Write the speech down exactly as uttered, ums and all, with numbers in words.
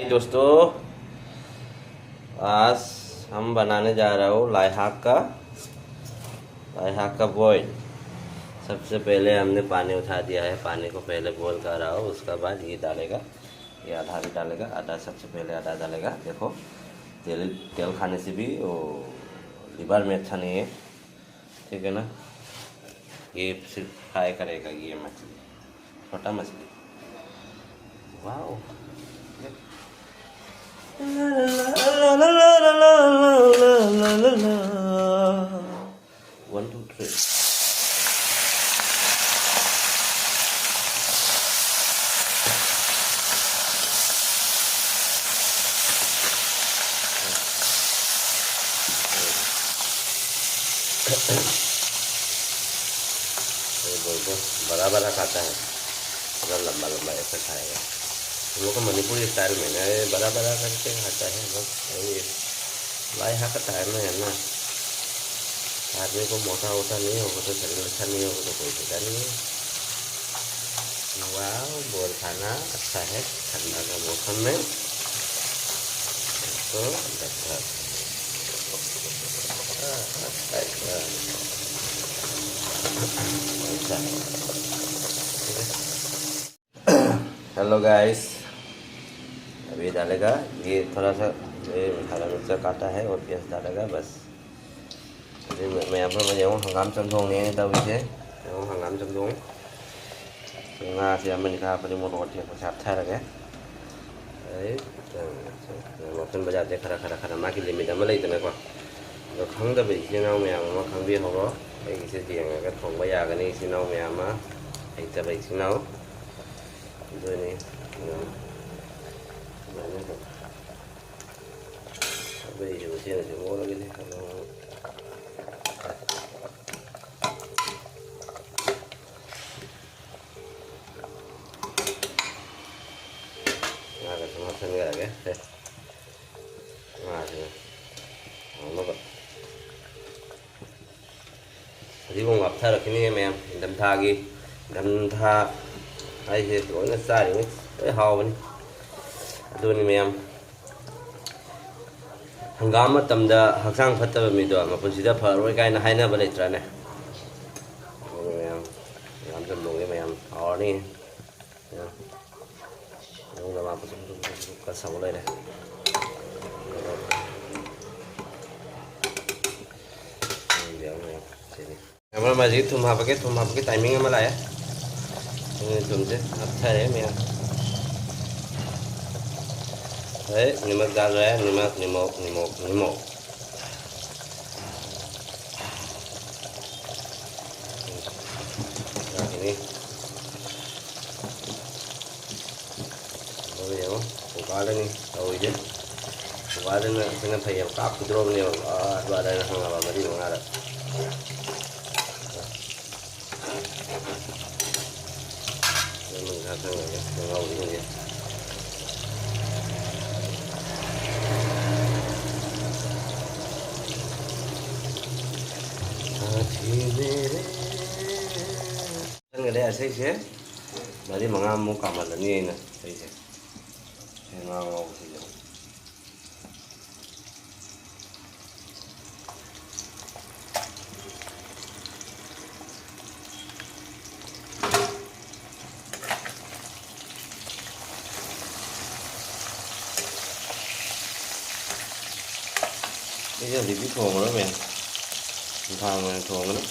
दोस्तों, आज हम बनाने जा रहा हूँ लाई हाक का, लाई हाक का बॉयल। सबसे पहले हमने पानी उठा दिया है, पानी को पहले बॉयल कर रहा हूँ, उसके बाद ये डालेगा, ये आधा भी डालेगा, आधा सबसे पहले आधा डालेगा। देखो, तेल, तेल खाने से भी वो लिवर में अच्छा नहीं है, ठीक है ना। ये सिर्फ फ्राई करेगा ये मछली, छोटा मछली। वाओ। One, two, three. ये बोलते हैं, बड़ा बड़ा खाता है, पूरा लंबा लंबा ऐसे खाएगा। हम लोग का मणिपुरी स्टाइल में ना, ये बड़ा बड़ा करके खाता है, बस वही है। लाई हाक का टाइम है ना, आदमी को मोटा वोटा नहीं होगा तो, शरीर अच्छा नहीं होगा तो कोई फायदा नहीं है। वाह, बोल खाना अच्छा है ठंडा का मौसम में। तो अच्छा, अच्छा, अच्छा। अच्छा। ठीक है। हेलो गाइस, अभी डालेगा ये थोड़ा सा, ये हरा मिर्चा काटा है और प्याज डालेगा बस। ꯑꯗꯨ ꯃꯌꯥꯝ ꯄꯨꯝꯅꯃꯛ ꯌꯦꯡꯉꯣ, ꯍꯪꯒꯥꯝ ꯆꯝꯊꯣꯡꯅꯦꯅ ꯇꯧꯔꯤꯁꯦ꯫ ꯌꯦꯡꯉꯣ, ꯍꯪꯒꯥꯝ ꯆꯝꯊꯣꯡ꯫ ꯉꯥꯁꯦ ꯑꯃꯅꯤ ꯈꯔ ꯍꯥꯞꯄꯅꯤ, ꯃꯣꯔꯣꯛ ꯑꯇꯦꯛꯄꯁꯦ ꯍꯥꯞꯊꯔꯒꯦ꯫ ꯑꯩ ꯂꯣꯠꯁꯤꯟꯕ ꯌꯥꯗꯦ, ꯈꯔ ꯈꯔ ꯈꯔ ꯃꯥꯒꯤ ꯂꯤꯃꯤꯠ ꯑꯃ ꯂꯩꯗꯅꯀꯣ꯫ ꯑꯗꯣ ꯈꯪꯗꯕ ꯏꯆꯤꯜ ꯏꯅꯥꯎ ꯃꯌꯥꯝ ꯑꯃ ꯈꯪꯕꯤꯍꯧꯔꯣ꯫ ꯑꯩꯒꯤꯁꯦ ꯌꯦꯡꯉꯒ ꯊꯣꯡꯕ ꯌꯥꯒꯅꯤ ꯏꯆꯤꯜ ꯏꯅꯥꯎ ꯃꯌꯥꯝ ꯑꯃ, ꯍꯩꯇꯕ ꯏꯆꯤꯜ ꯏꯅꯥꯎ꯫ ꯑꯗꯨꯅꯤ, ꯑꯗꯨꯝ ꯑꯗꯨꯃꯥꯏꯅ ꯑꯗꯨꯝ ꯑꯩꯈꯣꯏ ꯏꯆꯦ ꯃꯁꯦꯟꯅꯁꯨ ꯑꯣꯜꯂꯒꯗꯤ ꯑꯗꯨꯝ ꯉꯥꯒ ꯁꯨꯝ ꯍꯥꯞꯆꯤꯟꯈ꯭ꯔꯒꯦ꯫ ꯁꯦ, ꯉꯥꯁꯤꯅ ꯍꯥꯎꯅꯕ꯫ ꯐꯗꯤꯒꯣꯝ ꯍꯥꯞꯊꯔꯛꯈꯤꯅꯤ ꯃꯌꯥꯝ, ꯏꯪꯊꯝꯊꯥꯒꯤ, ꯏꯪꯊꯝꯊꯥ ꯍꯥꯏꯁꯦ ꯂꯣꯏꯅ ꯆꯥꯔꯤꯉꯩ ꯂꯣꯏ ꯍꯥꯎꯕꯅꯤ꯫ ꯑꯗꯨꯅꯤ ꯃꯌꯥꯝ, ꯍꯪꯒꯥꯝ ꯃꯇꯝꯗ ꯍꯛꯆꯥꯡ ꯐꯠꯇꯕ ꯃꯤꯗꯣ ꯃꯄꯨꯟꯁꯤꯗ ꯐꯔꯔꯣꯏ ꯀꯥꯏꯅ ꯍꯥꯏꯅꯕ ꯂꯩꯇ꯭ꯔꯥꯅꯦ? ꯑꯗꯨꯅꯤ ꯃꯌꯥꯝ, ꯌꯥꯝ ꯆꯝ ꯂꯣꯡꯉꯦ ꯃꯌꯥꯝ, ꯍꯥꯎꯔꯅꯤ꯫ ꯌꯦꯡꯉꯨ, ꯃꯌꯥꯝ ꯀꯟ ꯁꯧ ꯂꯩꯔꯦ꯫ ꯌꯦꯡꯉꯨ ꯃꯌꯥꯝ, ꯁꯤꯅꯤ꯫ ꯃꯌꯥꯝ, ꯃꯁꯤꯒꯤ ꯊꯨꯝ ꯍꯥꯞꯄꯒꯦ, ꯊꯨꯝ ꯍꯥꯞꯄꯒꯤ timing ꯑꯃ ꯂꯥꯛꯑꯦ꯫ ꯑꯗꯨꯅ ꯊꯨꯝꯁꯦ ꯍꯥꯞꯊꯔꯦ ꯃꯌꯥꯝ꯫ ꯍꯣꯏ, ꯅꯤꯃꯛ ꯆꯥꯗ꯭ꯔꯦ, ꯅꯤꯃꯛ, ꯅꯤꯃꯣꯛ, ꯅꯤꯃꯣꯛ, ꯅꯤꯃꯣꯛ꯫ ꯂꯥꯛꯈꯤꯅꯤ꯫ ꯑꯗꯨꯒ ꯌꯦꯡꯉꯣ, ꯀꯨꯀꯔꯗꯅꯤ ꯇꯧꯔꯤꯁꯦ꯫ ꯀꯨꯀꯔꯗꯅ ꯁꯤꯅ ꯐꯩꯌꯦꯕ, ꯀꯥꯞꯈꯤꯗ꯭ꯔꯣꯕꯅꯦꯕ꯫ ꯑꯥ, ꯑꯗꯨꯋꯥꯏꯗ ꯑꯩꯅ ꯍꯪꯉꯕ ꯃꯔꯤ ꯃꯉꯥꯗ꯫ ꯑꯗꯨ ꯃꯨꯟꯈꯔ ꯆꯪꯉꯒꯦ, ꯉꯧꯔꯤꯁꯤꯡꯁꯦ꯫ ꯁꯥꯊꯤ ꯃꯦꯔꯦ꯫ ꯆꯪꯒꯅꯤ ꯑꯁꯤꯁꯦ꯫ ꯃꯔꯤ ꯃꯉꯥꯃꯨꯛ ꯀꯥꯝꯍꯜꯂꯅꯤ ꯑꯩꯅ ꯑꯩꯁꯦ꯫ ꯁꯤ ꯉꯥ ꯉꯧꯕꯁꯤꯗ꯫ ꯑꯩꯁꯦ ꯍꯧꯖꯤꯛꯇꯤ ꯊꯣꯡꯉꯔꯣꯏ ꯃꯌꯥꯝ꯫ ꯅꯨꯡꯗꯥꯡ ꯑꯣꯏꯅ ꯊꯣꯡꯉꯅꯤ꯫